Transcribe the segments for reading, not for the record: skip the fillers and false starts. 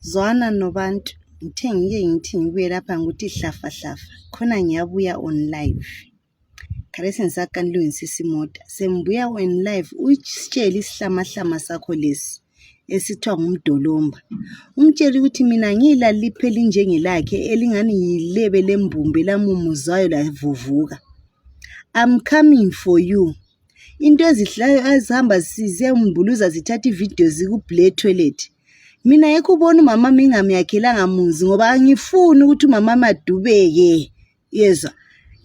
Zwana nobantu ngithe ngithi ngibuye lapha ngikuthi hlafa khona ngiyabuya on live. Khale sengisakanilungisisa imota sembuya on live usitshela isihlamahlama sakho lesi esithiwa ngumdolomba. Umtshela ukuthi mina ngiyilaliphe elinjengelakhe elingani yilebe lembumbe lamumuzayo lavuvuka. I'm coming for you. Into ezihlayo azihamba sizembuluza zithatha ivideo ziku-Blair Toilet. Mina yekubona umama mingamyakhelanga muzi ngoba angifuni ukuthi umama madubeke. Yezwa.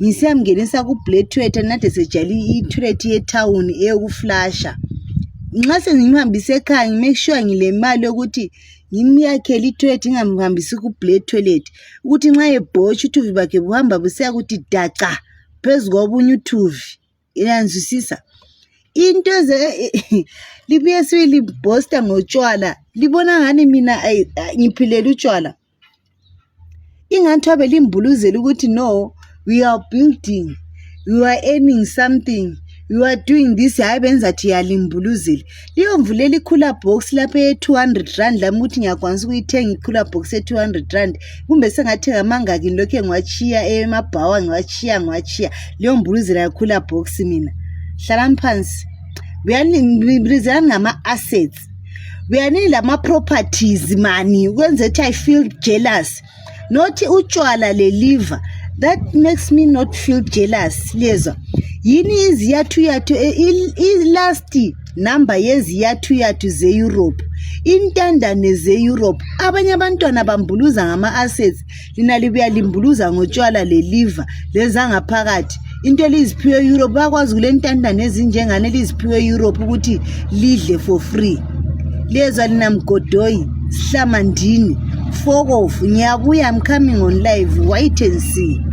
Ngisiyamngenisa ku-Blair Toilet nade sejali i-toilet ye-town eyokuflasha. Nxa sengimhambise ekhaya ngimake sure ngile mali yokuthi ngimyakhele i-toilet ngingamhambisi ku-Blair Toilet. Ukuthi nxa ebhotsha uthuvi bakhe buhamba busiya kuthi daca phezu kobunye uthuvi. Iyanzwisisa. Into libuye sibili-boaster ngotshwala libona ngani mina ngiphilela utshwala. Ingani thobe limbuluzela ukuthi no, we are building, we are earning something, we are doing this. Hayi benzathi yalimbuluzela liyomvulela i-cooler box lapha ye-200 rand lami ukuthi ngiyakwanisa ukuyithenga i-cooler box ye-200 rand kumbe sengathenga amangaki lokho ngiwachiya emabhawa ngiwachiya liyombuluzela i-cooler box. Mina hlalani phansi uyanibrizana ngama-assets, uyanini lama-properties mani ukwenza ukuthi I feel jealous. Not utshwala le-liver that makes me not feel jealous. Lezwa yini iziyathu i-last number yeziyathu ze-Europe, intandane ze-Europe. Abanye abantwana bambuluza ngama-assets, lina libuya limbuluza ngotshwala le-liver lezangaphakathi. Into eliziphiwe Europe bakwazi kule ntandane ezinjengane eliziphiwe Europe ukuthi lidle for free. Lezwa lina mgodoyi sihlamandini fuck off. Ngiyabuya, I'm coming on live, wait and see.